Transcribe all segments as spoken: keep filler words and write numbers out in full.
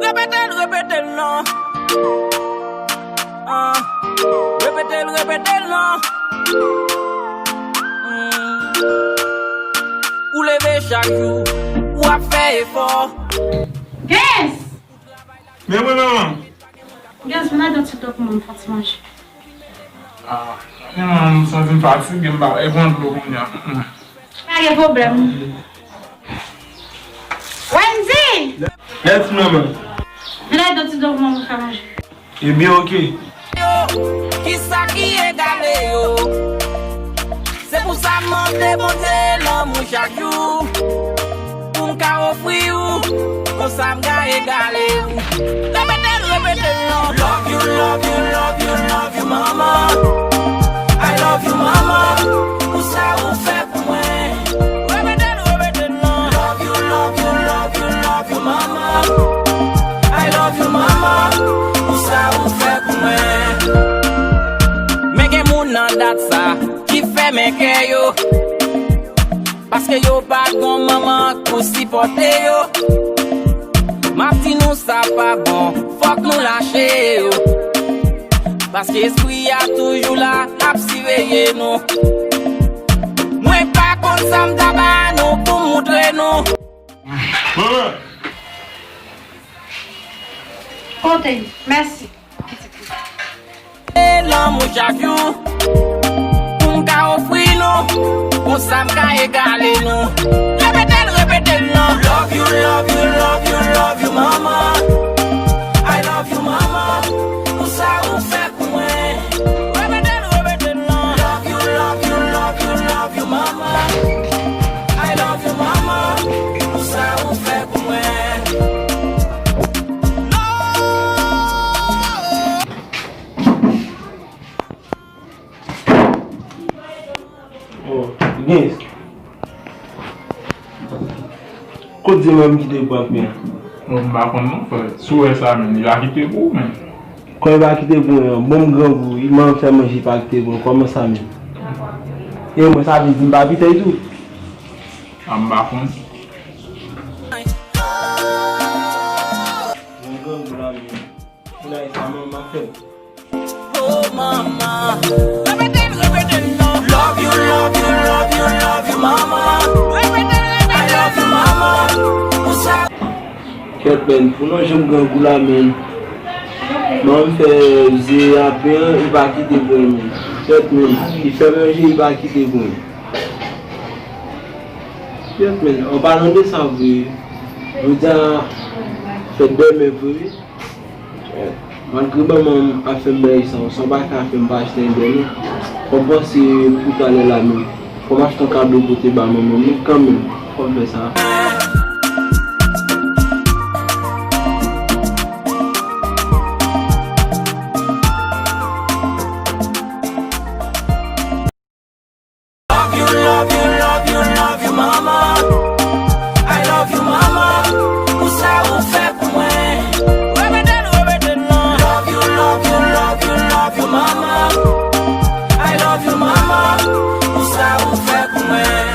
Repete l, repete l non. Ah. Repete l, repete l non. Hmm. Ou leve chak jou, w ap fè efò. Yes! Men mwen, manman. Gaz, vin adan ti dòk mwen, m fè ti manje. Ah, men mwen, m santi m fatige, m pa, e pran dlo kounye a. Pa gen pwoblèm. Wendy! Yes, manman. Vin adan ti dòk mwen, m fè manje. Ebyen, oke. Yo, kisa ki egale yo? Se pou sa m mande Bondye lanmou chak jou, pou m ka ofri ou, konsa m ka egale ou. Repete l, repete l non. Love you, love you, love you, love you, mama. I love you, mama. Pou sa ou fè pou mwen. Repete l, repete l non. Love you, love you, love you, love you, mama. I love you, mama. Pou sa ou fè pou mwen. Men gen moun nan dat sa ki fèmen kè yo. Paske yo pa gon manman pou sipòte yo. M ap di nou sa pa bon, fòk nou lache yo. Paske espri a toujou la, l ap siveye nou. Mwen pa konn sa m ta ba nou pou moutre nou. Manman! Konte, mèsi. Lanmou chak jou, pou m ka ofri nou, konsa m ka egale nou. Repete l, repete l non. Love you, love you, love you, love you, mama. I love you, mama. Pou sa ou fè pou mwen. Repete l, repete l non. Love you, love you, love you, love you, mama. I love you, mama. Pou sa ou fè pou mwen. Oh, gen. Kot di manman kite pou ap men? Bon, m pa konn non, frè. Si w wè sa menm, li pa kite pou ou menm. Kòman li pa kite pou mwen? Bon, m grangou, li manman fè manje, li pa kite pou mwen. Kòman sa menm? E mwen, sa vle di m pa pitèy tou? A, m pa konn. Mwen grangou la menm. Kounye a sa manman fè. Oh, mama. Repete l, repete l non. Love you, love you, love you, love you, mama. Repete l, repete l. I love you, mama. Pou sa. Kèt, men, pou non jan m grangou la, men. Manman fè zye a pen an, li pa kite pou mwen. Kèt, men, li fè manje, li pa kite pou mwen. Kèt, men, an palan de sa vre, jodi a fèt dèmen vre. Malgre manman m ap fè m bagay sa yo, sa pa ka fè m pa achte yon bèl non. Fò m panse pou talè la menm. Fò m achte yon kado pote ba manman m wi kanmenm. Fò m fè sa. Love you, love you, love you, love you, mama. I love you, mama. Pou sa ou fè pou mwen. Repete l, repete l non. Love you, love you, love you, love you, mama. I love you, mama. Pou sa ou fè pou mwen.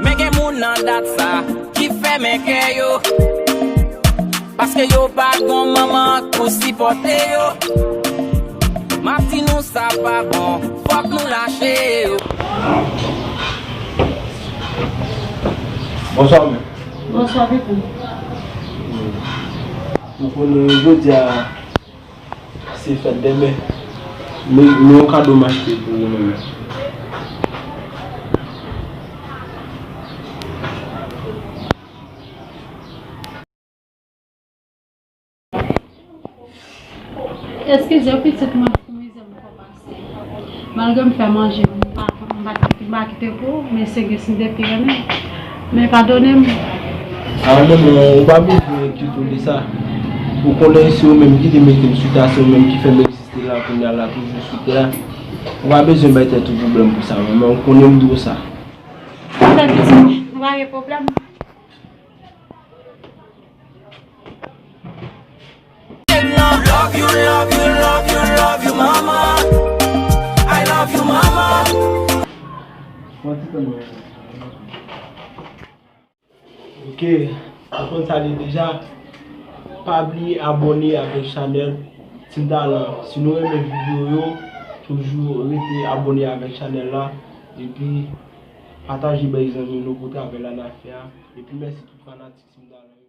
Men gen moun nan dat sa ki fèmen kè yo. Paske yo pa gon manman pou sipòte yo. M ap di nou sa pa bon, fòk nou lache yo. Bonswa, men. Bonswa, pitit. Ou konnen jodi a se fèt dèmen. Men, men yon kado m achte pou ou menm. Eskize w pitit, mwen pou mizè m fè pase. Malgre m fè manje, m pa, m pa, m pa kite pou ou, men se gen si depi renmen. Men padone m. A, non, non, ou pa bezwen enkyete w de sa. Ou konnen se ou menm ki te mete m sou tè a, se ou menm ki fè m egziste la, kounye a la toujou sou tè a. Ou pa bezwen bay tèt ou pwoblèm pou sa, manman, ou konnen m di w sa. Sa pitit, nou pa gen pwoblèm. Love you, love you, love you, love you, mama. I love you, mama. Ok, nou konn sa li deja. Pa bliye abòne avèk chanèl Team Talent. Si nou renmen videyo yo, toujou rete abòne avèk chanèl la. Epi pataje bay zanmi nou pou travay la n ap fè a. Epi mèsi tout fanatik Team Talent yo.